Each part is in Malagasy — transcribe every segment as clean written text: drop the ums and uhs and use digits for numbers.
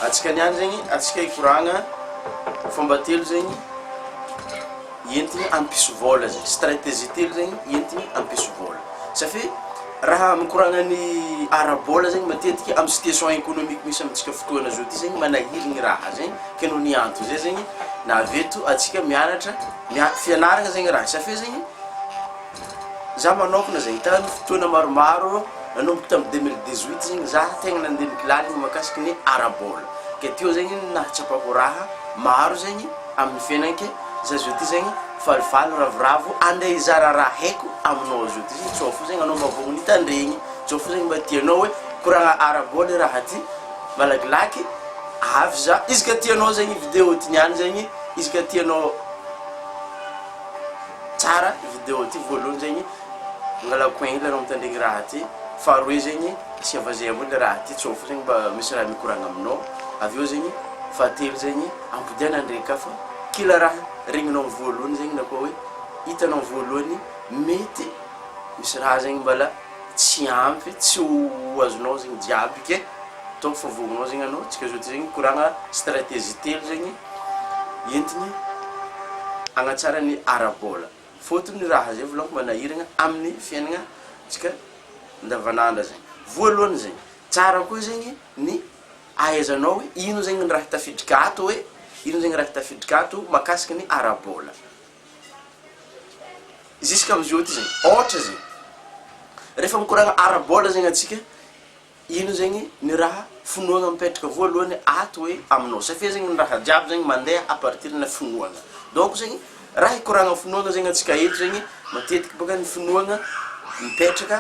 Antsika niany zegny, antsika hikoragna fomba telo zegny entigny hampisy vôla zegny, stratégie telo zegny entigny hampisy vôla. Ça fait raha mikoragna ny ara-bôla zegny matetiky amin'ny situation économique misy amintsika fotoagna zao ty zegny manahirigny raha zegny, ke noho ny antony zay zegny na avy eto antsika mianatra, mia- fianaragna zegny raha, ça fait zegny Za manokana zegny tany fotoana maromaro nanomboka tamin'ny 2018 zegny za tegna nandiniky laligny mahakasiky ny ara-bôla, ke teo zegny nahatsapako raha maro zegny amin'ny fiaignana ke za zao ty zegny falifaly ravoravo andeha hizara raha haiko aminao zao ty zegny tsao fo zegny anao mba vognona hitandregny, tsao fo zegny mba tianao hoe koragna ara-bôla raha ty malakilaky avy za, izy ka tianao zegny video ty niany zegny izy ka tianao. Tsara video ty voalohany zegny mangala coin hely anao mitandregny raha ty, faharoe zegny asia vazaha avao le raha ty tsô fo zegny mba misy raha mikoragna aminao, avy eo zegny fahatelo zegny ampodiana ndraiky fa kila raha regninao voalohany zegny na koa hoe hitanao voalohany mety misy raha zegny mbala tsy ampy tsy ho azonao zegny jiaby ke ataovy fa vognonao zegny anao, tsika zao ty zegny mikoragna stratégie telo zegny. entiny hagnatsara ny ara-bôla. Fôtony raha zay volagniko manahiragna amin'ny fiaignana tsika andavanandra zegny. Voalohany zegny, tsara koa zegny ny ahaizanao hoe ino zegny ny raha tafiditra ato hoe, ino zegny raha tafiditra ato mahakasiky ny ara-bôla. Jusk'amizao ty zegny, ôhatra zegny, rehefa mikoragna ara-bôla zegny antsika, Ino zegny ny raha finoagna mipetraka voalohany ato hoe aminao? Satria zegny ny raha jiaby zegny mandeha à partir na finoagna. Donc zegny raha hikoragna finoagna zegny antsika eto zegny matetiky bôka ny finoagna mipetraka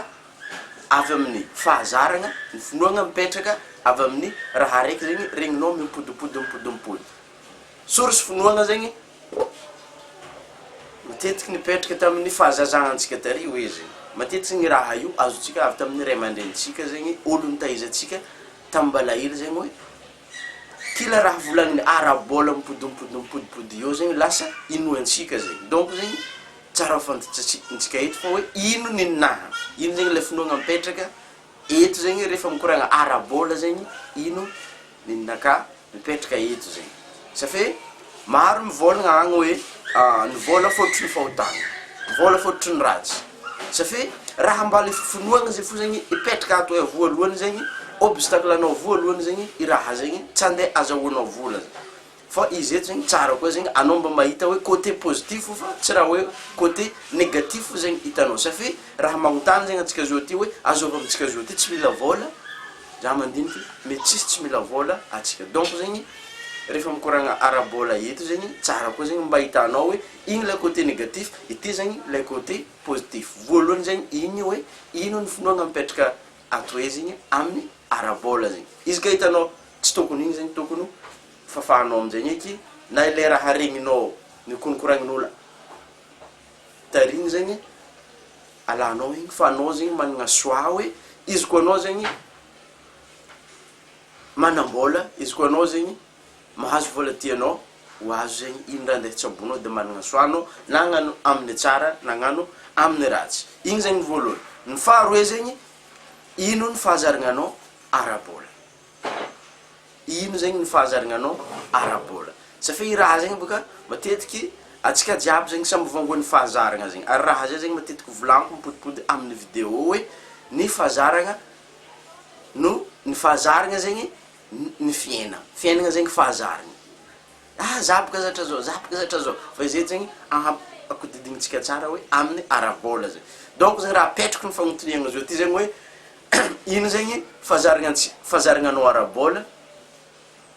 avy amin'ny fahazaragna, ny finoagna mipetraka avy amin'ny raha araiky zegny regninao mimpodimpody mimpodimpody. Source finoagna zegny Matetiky nipetraka tamin'ny fahazazantsika tary hoe zegny, matetiky zegny raha io azontsika avy tamin'ny ray aman-drenintsika zegny, olo nitaiza antsika tamin'ny mbala hely zegny hoe kila raha volagniny ara-bôla mipodimpody mipodipody eo zegny lasa inoantsika zegny, donc zegny tsara fantatsintsika eto fa hoe ino ninaha, ino zegny le finoagna mipetraka eto zegny rehefa mikoragna ara-bôla zegny ino Ninaka mipetraka eto zegny ça fait maro mivôlagna agny hoe ny vôla fototry ny fahotagna, vôla fototry ny ratsy, ça fait raha mba le finoagna zay fo zegny hipetraka ato hoe voalohany zegny obstacle anao voalohany zegny i raha zegny tsy andeha azahoanao vola zegny fa izy eto zegny tsara koa zegny anao mba mahita hoe côté positif fa tsy raha hoe côté négatif zegny hitanao ça fait raha magnontany zegny antsika zao ty hoe azôvy amintsika zao ty tsy mila vôla Za mandiniky mety tsisy tsy mila vôla atsika donc zegny rehefa mikoragna ara-bôla eto zegny tsara koa zegny mba ahitanao hoe igny le côté négatif ity zegny le côté positif voalohany zegny igny hoe ino ny finoagna mipetraka ato hoe zegny amin'ny ara-bôla zegny izy ka hitanao tsy tokony igny zegny tokony fafahanao aminjegny eky na ilay raha regninao nikonikoragn'olo tarigny zegny alanao igny fa anao zegny managna choix hoe izy koa anao zegny manam-bôla, izy koa anao zegny mahazo vôla tianao ho azo zegny ino raha andeha tsaboinao de managna choix anao na hagnano amin'ny tsara na hagnano amin'ny ratsy, igny zegny ny voalohany, ny faharoe zegny ino ny fahazaragnanao ara-bôla. Ino zegny ny fahazaragnanao ara-bôla? Satria i raha zegny bôka matetiky antsika jiaby zegny samy voangoan'ny fahazaragna zegny, ary raha zay zegny matetiky volagniko mipodipody amin'ny vidéo hoe ny fahazaragna no ny fahazaragna zegny ny fiainagna, fiainagna zegny fahazaragna, ah za boka zatra zao, za boka zatra zao, fa izy eto zegny ampakodidignintsika tsara hoe amin'ny ara-bôla zegny, donc zegny raha apetrako ny fagnotoniagna zao ty zegny hoe Ino zegny fahazaragna antsy fahazaragnanao ara-bôla,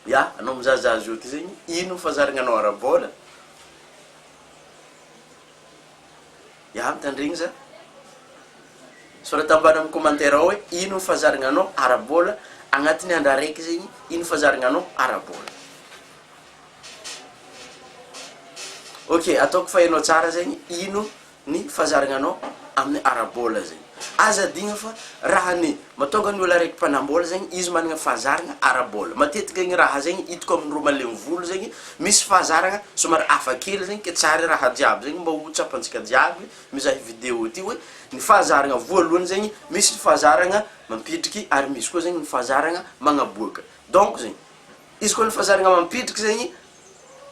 ya anao mizahazaha zao ty zegny ino fahazaragnanao ara-bôla? Ya mitandregny za, soraty ambany amy commentaire ao hoe ino fahazaragnanao ara-bôla agnatin'ny andro araiky zegny ino fahazaragnanao ara-bôla? Ok ataoko fa hainao tsara zegny ino ny fahazaragnanao amin'ny ara-bôla zegny. Aza adigna fa raha ny mahatonga ny olo araiky mpanam-bôla zegny, izy managna fahazaragna ara-bôla. Matetiky igny raha zegny hitako amin'ireo malemy volo zegny, misy fahazaragna somary hafa kely zegny ke tsara raha jiaby zegny mba ho tsapantsika jiaby mizaha i vidéo ty hoe ny fahazaragna voalohany zegny misy ny fahazaragna mampidriky ary misy koa zegny ny fahazaragna magnaboaka. Donc zegny. Izy koa ny fahazaragna mampidriky zegny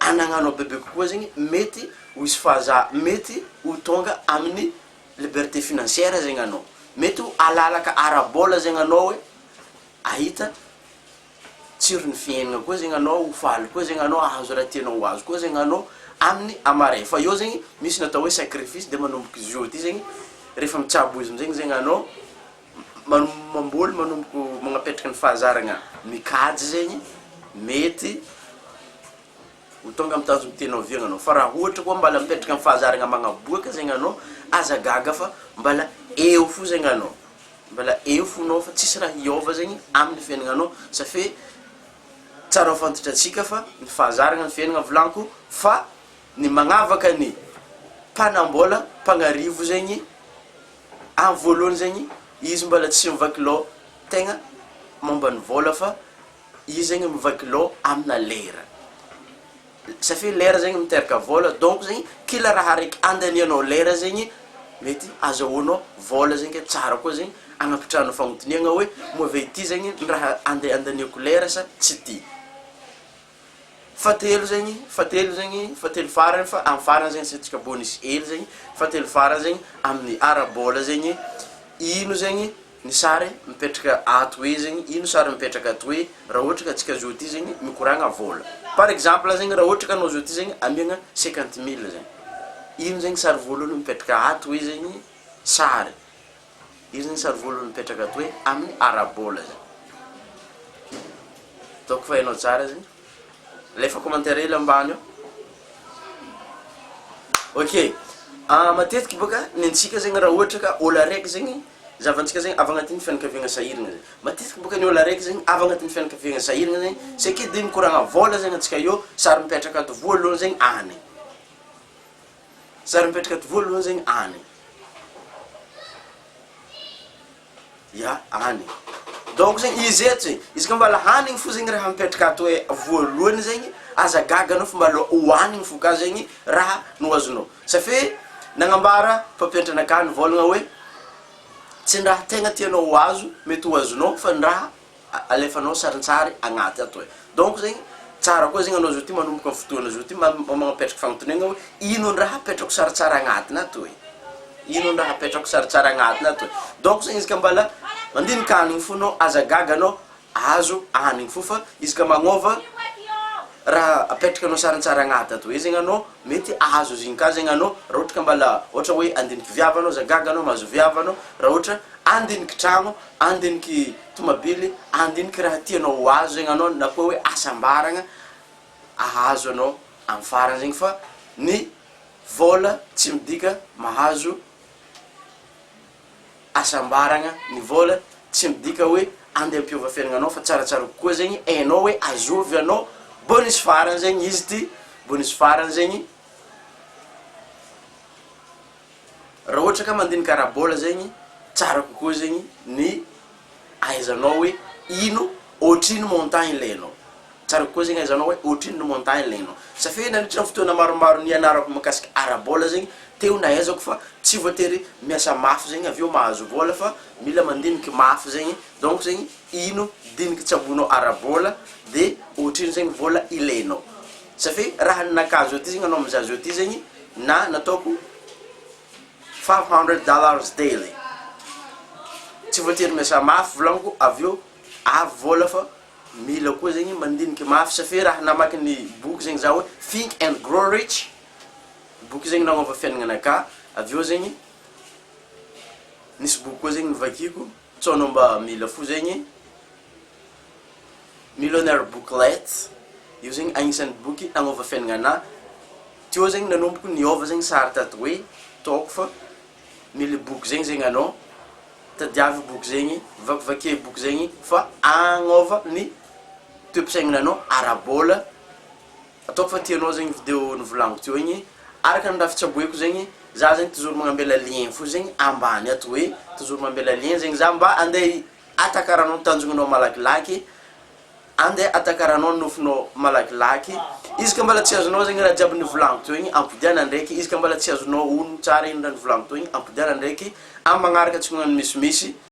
anagnanao bebe kokoa zegny mety ho hisy fahaza- mety ho tonga amin'ny liberté financière zegny anao, mety ho alalaka ara-bôla zegny anao hoe ahita tsiron'ny fiaignana koa zegny anao, ho faly koa zegny anao, hahazo raha tianao ho azo koa zegny anao amin'ny amaray, fa eo zegny misy ny atao hoe sacrifice de manomboka izy eo ty zegny rehefa mitsabo izy amizegny zegny anao mamboly manomboko magnapetraka ny fahazaragna mikajy zegny mety ho tonga amy tanjogno tianao viagna anao, fa raha ohatra koa mbala mipetraka amy fahazaragna magnaboaka zegny anao, aza gaga fa mbala eo fo zegny anao, mbala eo fo anao fa tsisy raha hiôva zegny amin'ny fiaignananao sa fe tsara ho fantatrantsika fa ny fahazaragna ny fiaignana volagniko fa ny magnavaka ny mpanam-bôla mpagnarivo zegny Amin'ny voalohany zegny izy mbola tsy mivaky lôha tegna momba ny vôla fa izy zegny mivaky lôha amina lera, satria lera zegny miteraka vôla donc zegny kila raha araiky andanianao lera zegny mety azahoanao vôla zegny ke tsara koa zegny agnapitrahanao fagnotaniagna hoe moa ve ity zegny ny raha ande andaniako lera sa tsy ty. Fahatelo zegny, fahatelo zegny, fahatelo farany fa amin'ny farany zegny asiantsika bonus hely zegny, fahatelo farany zegny amin'ny ara-bôla zegny, ino zegny ny sary mipetraka ato hoe zegny, ino sary mipetraka ato hoe raha ohatra ka antsika zao ty zegny mikoragna vôla, par exemple zegny raha ohatra ka anao zao ty zegny amiagna cinquante mille zegny, ino zegny sary voalohany mipetraka ato hoe zegny sary. Io zany sary voalohany mipetraka ato hoe amin'ny ara-bola zany. Ataoko fa hainao tsara zany. Alefa commentaire hely ambany ao. Ok, matetiky bôka ny antsika zegny raha ohatra ka ôlo araiky zegny zahavantsika zegny avy agnatin'ny fianakaviagna sahiragna zegny, matetiky bôka ny ôlo araiky zegny avy agnatin'ny fianakaviagna sahiragna zegny c'est que de mikoragna vôla zegny antsika eo, sary mipetraka ato voalohany zegny any. Sary mipetraka ato voalohany zegny any. Ya, any. Donc zegny izy eto zegny, izy ka mbala hanigny fo zegny raha mipetraka ato hoe voalohany zegny, aza gaga anao fa mbala hohanigny fo ka zegny raha no azonao. Ça fait nagnambara mpampianatra anakahy nivôlagna hoe tsy ny raha tegna tianao ho azo mety ho azonao fa ny raha alefanao sarintsary agnaty ato e. Donc zegny tsara koa zegny anao zao ty manomboka amin'ny fotoana zao ty magnapetraka fagnontaniagna hoe ino ny raha apetrako sarintsary agnatiny ato e? Ino ny raha apetrako sarintsary agnatiny ato e? Donc zegny izy ka mbala mandinika hanigny fo anao aza gaga anao azo hanigny fo fa izy ka magnôva raha apetrakanao sarintsary agnaty ato e zegny anao mety ahazo izy igny ka zegny anao raha ohatra ka mbala ohatra hoe andiniky viavy anao aza gaga anao mahazo viavy anao raha ohatra andiniky tragno Andiniky tomabily, andiniky raha tianao ho azo zegny anao na koa hoe hasambaragna ahazo anao amy farany zegny fa ny vôla tsy midika mahazo hasambaragna, ny vôla tsy midika hoe andeha hampiova fiaignananao fa tsaratsara kokoa zegny hainao hoe azovy anao bonus farany zegny izy ty, bonus farany zegny. Raha ohatra ka mandinika ara-bola zegny, tsara kokoa zegny ny ahaizanao hoe ino, ohatrino montant ilainao, tsara kokoa zegny ahaizanao hoe ohatrino ny montant ilainao, sa fe nandritra ny fotoana maromaro nianarako mahakasika ara-bola zegny, teo nahaizako fa tsy voatery miasa mafy zegny avy eo mahazo vôla fa mila mandiniky mafy zegny, donc zegny ino diniky tsaboinao ara-bola de ohatrino zegny vôla ilainao, sa fe raha ninakahy zao ty zegny anao mizaha zao ty zegny na nataoko $500 daily, tsy voatery miasa mafy volagniko avy eo avy vôla fa mila koa zegny mandiniky mafy satria raha namaky ny boky zegny za hoe think and grow rich, boky zegny nagnova fiaignananakahy avy eo zegny nisy boky koa zegny novakiko tsao anao mba mila fo zegny. Millionaire Booklet, io zegny agnisan'ny boky nagnova fiaignana anah, teo zegny nanomboko niôva zegny sary tato hoe taoko fa mila boky zegny zegny anao, tadiavo boky zegny, vakivakia boky zegny fa agnôva ny toe-pisaignananao ara-bôla, ataoko fa tianao zegny video novolagniko teo igny, araka ny raha fitsaboeko zegny, za zegny toujours magnambela lien fo zegny ambany ato hoe toujours mambela lien zegny za mba andeha Atakaranao ny tanjognanao malakilaky, andeha atakaranao ny nofinao malakilaky, izy ka mbala tsy azonao zegny raha jiaby nivolagniko teo igny ampodiana ndraiky, izy ka mbala tsy azonao onony tsara iny raha nivolagniko teo igny ampodiana ndraiky, amin'ny magnaraka tsy magnano misimisy.